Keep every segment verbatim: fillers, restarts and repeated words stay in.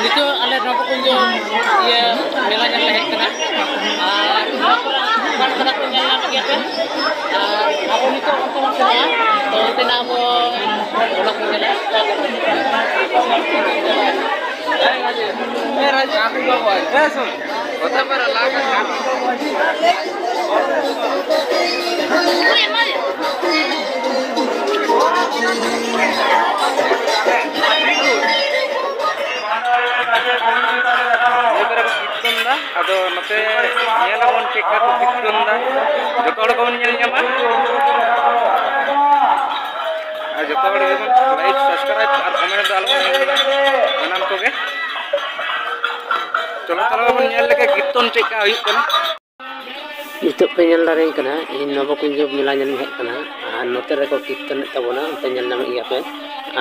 ᱱᱤᱛᱚᱜ ᱟᱞᱮ ᱱᱚᱵᱚᱠᱩᱧᱡ ᱤᱭᱟᱹ ᱢᱮᱞᱟ ᱧᱮᱞ ᱞᱮ ᱦᱮᱡ ᱠᱟᱱᱟ᱾ ᱟᱨ ᱱᱚᱣᱟ ᱠᱚᱨᱮ ᱫᱚᱠᱟᱱ ᱠᱚᱫᱚ ᱯᱮ ᱧᱮᱞ ᱧᱟᱢᱮᱫ ᱜᱮᱭᱟ ᱯᱮ᱾ ᱟᱨ ᱟᱵᱚ ᱱᱤᱛᱚᱜ ᱚᱱᱛᱮ ᱵᱚᱱ ᱥᱮᱱᱚᱜᱼᱟ, ᱛᱚ ᱚᱱᱛᱮᱱᱟᱜ ᱟᱵᱚ ᱚᱱᱟ ᱠᱚ ᱧᱮᱞᱟ᱾ ᱱᱤᱭᱟᱹ ᱠᱚᱨᱮ ᱠᱚ ᱠᱤᱨᱛᱚᱱ ᱫᱟ, ᱟᱫᱚ ᱱᱚᱛᱮ ᱧᱮᱞ ᱟᱵᱚᱱ ᱪᱮᱫ ᱞᱮᱠᱟ ᱠᱚ ᱠᱤᱨᱛᱚᱱ ᱫᱟ᱾ ᱡᱚᱛᱚ ᱦᱚᱲ ᱜᱮᱵᱚᱱ ᱧᱮᱞ ᱧᱟᱢᱟ᱾ ᱟᱨ ᱡᱚᱛᱚ ᱦᱚᱲ ᱜᱮᱵᱚᱱ like, subscribe ᱟᱨ comment ᱫᱚ ᱟᱞᱚᱵᱚᱱ ᱦᱤᱲᱤᱧᱟ, ᱥᱟᱱᱟᱢ ᱠᱚᱜᱮ᱾ ᱪᱚᱞᱚ ᱛᱟᱦᱞᱮ ᱵᱚᱱ ᱧᱮᱞ ᱞᱮᱜᱮ ᱠᱤᱨᱛᱚᱱ ᱪᱮᱫ ᱞᱮᱠᱟ ᱦᱩᱭᱩᱜ ᱠᱟᱱᱟ᱾ ᱱᱤᱛᱚᱜ ᱯᱮ ᱧᱮᱞ ᱫᱟᱲᱮᱭᱟᱜ ᱠᱟᱱᱟ, ᱤᱧ ᱱᱚᱵᱚᱠᱩᱧᱡ ᱢᱮᱞᱟ ᱧᱮᱞᱤᱧ ᱦᱮᱡ ᱟᱠᱟᱱᱟ᱾ ᱟᱨ ᱱᱚᱛᱮ ᱨᱮᱠᱚ ᱠᱤᱨᱛᱚᱱᱮᱫ ᱛᱟᱵᱚᱱᱟ, ᱚᱱᱛᱮ ᱧᱮᱞ ᱧᱟᱢᱮᱫ ᱜᱮᱭᱟ ᱯᱮ᱾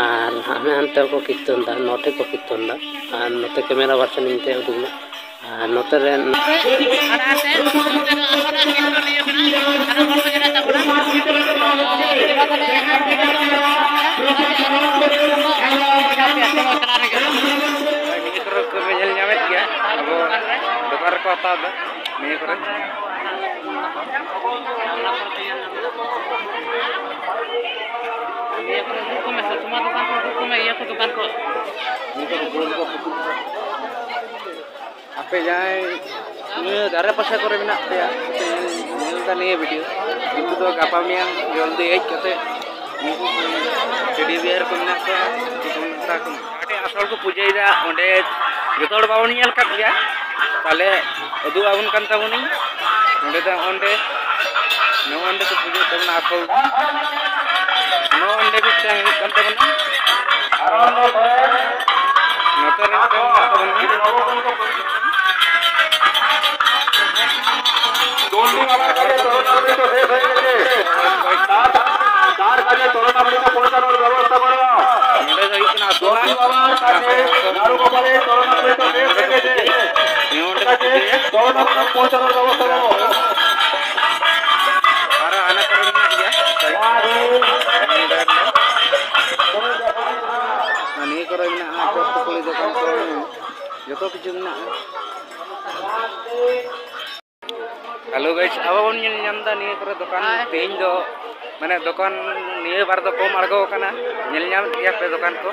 ᱟᱨ ᱦᱟᱱᱮ ᱦᱟᱱᱛᱮ ᱦᱚᱸᱠᱚ ᱠᱤᱨᱛᱚᱱ ᱮᱫᱟ, ᱱᱚᱛᱮ ᱠᱚ ᱠᱤᱨᱛᱚᱱ ᱮᱫᱟ᱾ ᱟᱨ ᱱᱚᱛᱮ camera person ᱤᱧ ᱛᱮ ᱩᱫᱩᱜ ᱢᱮ᱾ ᱟᱨ ᱱᱚᱛᱮ ᱨᱮᱱ ᱱᱤᱭᱟᱹ ᱠᱚᱨᱮ ᱯᱮ ᱧᱮᱞ ᱧᱟᱢᱮᱫ ᱜᱮᱭᱟ, ᱟᱵᱚ ᱫᱚᱠᱟᱱ ᱨᱮᱠᱚ ᱦᱟᱛᱟᱣ ᱮᱫᱟ ᱱᱤᱭᱟᱹ ᱠᱚᱨᱮ᱾ ᱱᱤᱭᱟᱹ ᱠᱚᱨᱮ ᱩᱫᱩᱜ ᱠᱚᱢᱮ ᱥᱮ, ᱛᱚᱢᱟ ᱫᱚᱠᱟᱱ ᱠᱚ ᱩᱫᱩᱜ ᱠᱚᱢᱮ, ᱤᱭᱟᱹ ᱠᱚ ᱫᱚᱠᱟᱱ ᱠᱚ᱾ ᱟᱯᱮ ᱡᱟᱦᱟᱸᱭ ᱱᱤᱭᱟᱹ ᱫᱷᱟᱨᱮ ᱯᱟᱥᱮ ᱠᱚᱨᱮ ᱢᱮᱱᱟᱜ ᱯᱮᱭᱟ, ᱧᱮᱞ ᱮᱫᱟ ᱱᱤᱭᱟᱹ video, ᱩᱱᱠᱩ ᱫᱚ ᱜᱟᱯᱟ ᱢᱮᱭᱟᱝ ᱡᱚᱞᱫᱤ ᱦᱮᱡ ᱠᱟᱛᱮ ᱩᱱᱠᱩ ᱴᱮᱰᱤ ᱵᱤᱭᱟᱨ ᱠᱚ ᱢᱮᱱᱟᱜ ᱠᱚᱣᱟ, ᱩᱱᱠᱩ ᱠᱚ ᱢᱮᱛᱟ ᱠᱚ ᱢᱮ᱾ ᱟᱹᱰᱤ ᱟᱥᱚᱞ ᱠᱚ ᱯᱩᱡᱟᱹᱭᱮᱫᱟ ᱚᱸᱰᱮ᱾ ᱡᱚᱛᱚ ᱦᱚᱲ ᱵᱟᱵᱚᱱ ᱧᱮᱞ ᱟᱠᱟᱫ ᱜᱮᱭᱟ, ᱛᱟᱦᱞᱮ ᱩᱫᱩᱜ ᱟᱵᱚᱱ ᱠᱟᱱ ᱛᱟᱵᱚᱱᱟᱹᱧ᱾ ᱱᱚᱸᱰᱮ ᱫᱚ ᱚᱸᱰᱮ, ᱱᱚᱜᱼᱚ ᱚᱸᱰᱮ ᱠᱚ ᱯᱩᱡᱟᱹᱭ ᱛᱟᱵᱚᱱᱟ ᱟᱥᱚᱞ ᱫᱚ᱾ ᱱᱚᱜᱼᱚ ᱚᱸᱰᱮ ᱢᱤᱫᱴᱟᱝ ᱦᱩᱭᱩᱜ ᱠᱟᱱ ᱛᱟᱵᱚᱱᱟ᱾ ᱱᱚᱛᱮ ᱨᱮ ᱢᱤᱫᱴᱟᱝ ᱢᱮᱱᱟᱜ ᱛᱟᱵᱚᱱᱟ᱾ ᱜᱚᱱᱰᱤ ᱵᱟᱵᱟᱨ ᱠᱟᱡᱮ ᱛᱚᱨᱚᱱ ᱟᱢᱨᱤᱛ ᱥᱮᱥ ᱦᱚᱭᱮ ᱜᱮᱪᱷᱮ। তার, তার কাছে তরুণ আবৃত্তি পৌঁছানোর ব্যবস্থা করো। ᱱᱚᱸᱰᱮ ᱫᱚ ᱦᱩᱭᱩᱜ ᱠᱟᱱᱟ ᱟᱥᱚᱞᱟᱜ। ᱜᱚᱱᱰᱤ ᱵᱟᱵᱟᱨ ᱠᱟᱡᱮ ᱱᱟᱲᱩ ᱜᱳᱯᱟᱞᱮ ᱛᱚᱨᱩণ ᱟᱵৃত্তি ᱥᱮᱥ ᱦᱚᱭᱮ ᱜᱮᱪᱷᱮ। ᱱᱚᱸᱰᱮ ᱠᱚ ᱯᱩᱡᱟᱹᱭᱟ। ᱛᱚᱨᱩণ ᱟᱵৃত্তি ᱯᱳᱸᱪᱷᱟᱱᱳᱨ ᱵᱮᱵᱚᱥᱛᱷᱟ ᱠᱚᱨᱚ। ᱟᱨᱚ ᱦᱟᱱᱟ ᱠᱚᱨᱮ ᱢᱮᱱᱟᱜ ᱜᱮᱭᱟ। ᱱᱤᱭᱟᱹ ᱠᱚᱨᱮ ᱢᱮᱱᱟᱜᱼᱟ ᱪᱚᱯ ᱯᱚᱠᱚᱲᱤ ᱫᱚᱠᱟᱱ ᱠᱚ, ᱡᱚᱛᱚ ᱠᱤᱪᱷᱩ ᱢᱮᱱᱟᱜᱼᱟ᱾ ᱦᱮᱞᱳ ᱜᱟᱭᱥ, ᱟᱵᱚ ᱵᱚᱱ ᱧᱮᱞ ᱧᱟᱢ ᱮᱫᱟ ᱱᱤᱭᱟᱹ ᱠᱚᱨᱮ ᱫᱚᱠᱟᱱ, ᱛᱮᱦᱮᱧ ᱫᱚ ᱢᱟᱱᱮ ᱫᱚᱠᱟᱱ ᱱᱤᱭᱟᱹ ᱵᱟᱨ ᱫᱚ ᱠᱚᱢ ᱟᱬᱜᱚ ᱟᱠᱟᱱᱟ᱾ ᱧᱮᱞ ᱧᱟᱢᱮᱫ ᱜᱮᱭᱟ ᱯᱮ ᱫᱚᱠᱟᱱ ᱠᱚ᱾